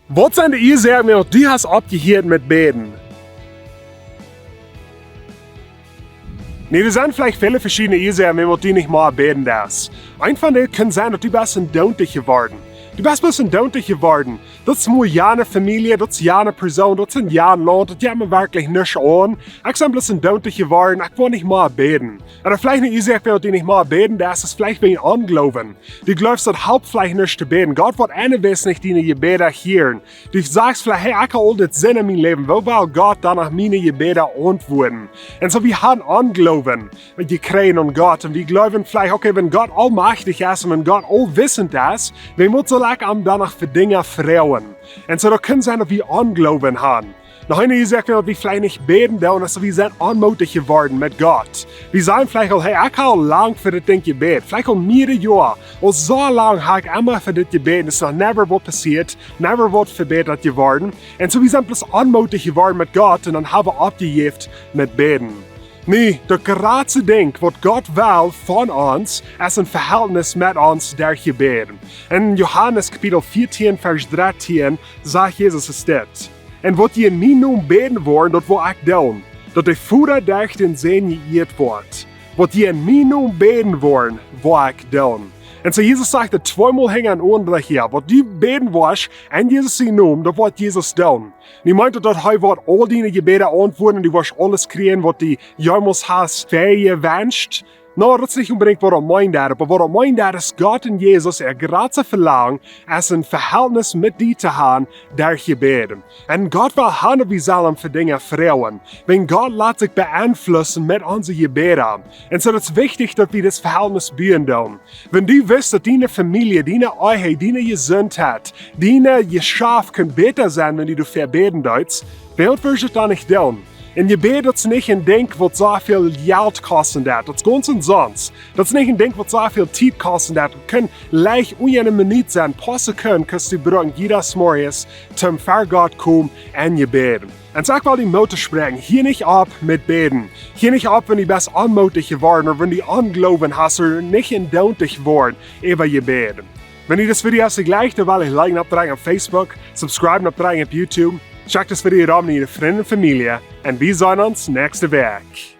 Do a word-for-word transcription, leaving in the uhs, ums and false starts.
Waut sent de Uasoaken, wuarom du hast oppjehieet met bäden? Nu, doa sent veleicht väle veschiedne Uasoaken, wuarom du nich mea bäden deist. Eent von dee kaun sennen, daut du best endoont jeworden. Du best bloos endoont jeworden. Daut es mau jane Famielje, daut es jane Persoon, daut es jant Launt, daut jeit mie werkjlich nuscht aun. Ekj sie bloos endoont jeworden, ekj well nich mea bäden. Ooda veleicht eene Uasoak, wuarom du nich mea bäden deist, es veleicht wäajen Ongloowen. Du jleefst, daut halpt veleicht nich to bäden. Gott woat eewich nich diene Jebäda hieren. Du sajchst veleicht: "Hey, ekj hab aul dit Senn en mien Läwen. Woo woat Gott dan miene Jebäda auntwuaden?" Un soo, wie haben Ongloowen, wan wie kjrieen aun Gott. Un wie jleewen veleicht: "Okay, wan Gott aulmajchtich es un wan Gott aulwissend es, wuarom saul ekj am dan fa Dinja froagen?" Un soo, daut kaun sennen, daut wie Ongloowen haben. Noch eene Uasoak, daut wie veleicht nich bäden doonen, es, daut wie sent onmootich jeworden met Gott. Wie sajen veleicht aul: "Hey, ekj hab aul lang fa dit Dinkj jebät." Veleicht aul mearere Joa. Aul soo lang hab ekj emma fa dit jebät. Es noch never waut passieet, never waut vebätat jeworden. Un soo, wie sent bloos onmootich jeworden met Gott un dan haben wie oppjejäft met bäden. Nu, daut jratste Dinkj, waut Gott well von ons, es een Vehältnis met ons derch Jebäd. En Johanes Kapitel vieetieen, Varsch drettieen, sajcht Jesus es dit: "Un waut jie en mienen Nomen bäden woaren, daut woa ekj doonen, daut de Voda derch dän Sän jeieet woat. Waut jie en mienen Nomen bäden woaren, woa ekj doonen." Un soo, Jesus sajcht daut tweemol hinjarenaunda hia: "Waut du bäden woascht en Jesus sienen Nomen, daut woat Jesus doonen." Nu meent daut, daut hee woat aul diene Jebäda auntwuaden un du woascht aules kjrieen, waut du jemols hast jewenscht? No, daut es nich onbedinjt, waut daut meent, oba waut daut meent, es Gott un Jesus äa jratstet Velangen, es een Vehältnis met die to haben derch Jebäd. Un Gott well haben, daut wie sellen am fa Dinja froagen. Wan Gott lat sikj beenflussen met onse Jebäda. Un soo, daut es wichtich, daut wie dit Vehältnis buen doonen. Wan du wist, daut diene Famielje, diene Ehe, diene Jesuntheit, diene Jeschaft kunn bäta sennen, wan du doafäa bäden deetst, wuarom wurscht du daut dan nich doonen? Un Jebäd, daut es nich een Dinkj, waut soo väl Jelt kosten deit. Daut es gaunz omsonst. Daut es nich een Dinkj, waut soo väl Tiet kosten deit. Daut kaun leicht unja eene Minut sennen, poa Sekunden kaust du brucken, jieda Morjes, toom ver Gott komen en Jebäd. Un soo, ekj well die Moot toospräakjen: Hia nich opp met bäden. Hia nich opp, wan du best onmootich jeworden ooda wan du Ongloowen hast ooda nich endoont jeworden äwa Jebäd. Wan die dit Video jefelt, dan well die liken, oppdrekjen opp Facebook, subscriben, oppdrekjen opp YouTube. Check dit Video rom met diene Frind un Famielje un wie seenen ons näakjste Wäakj.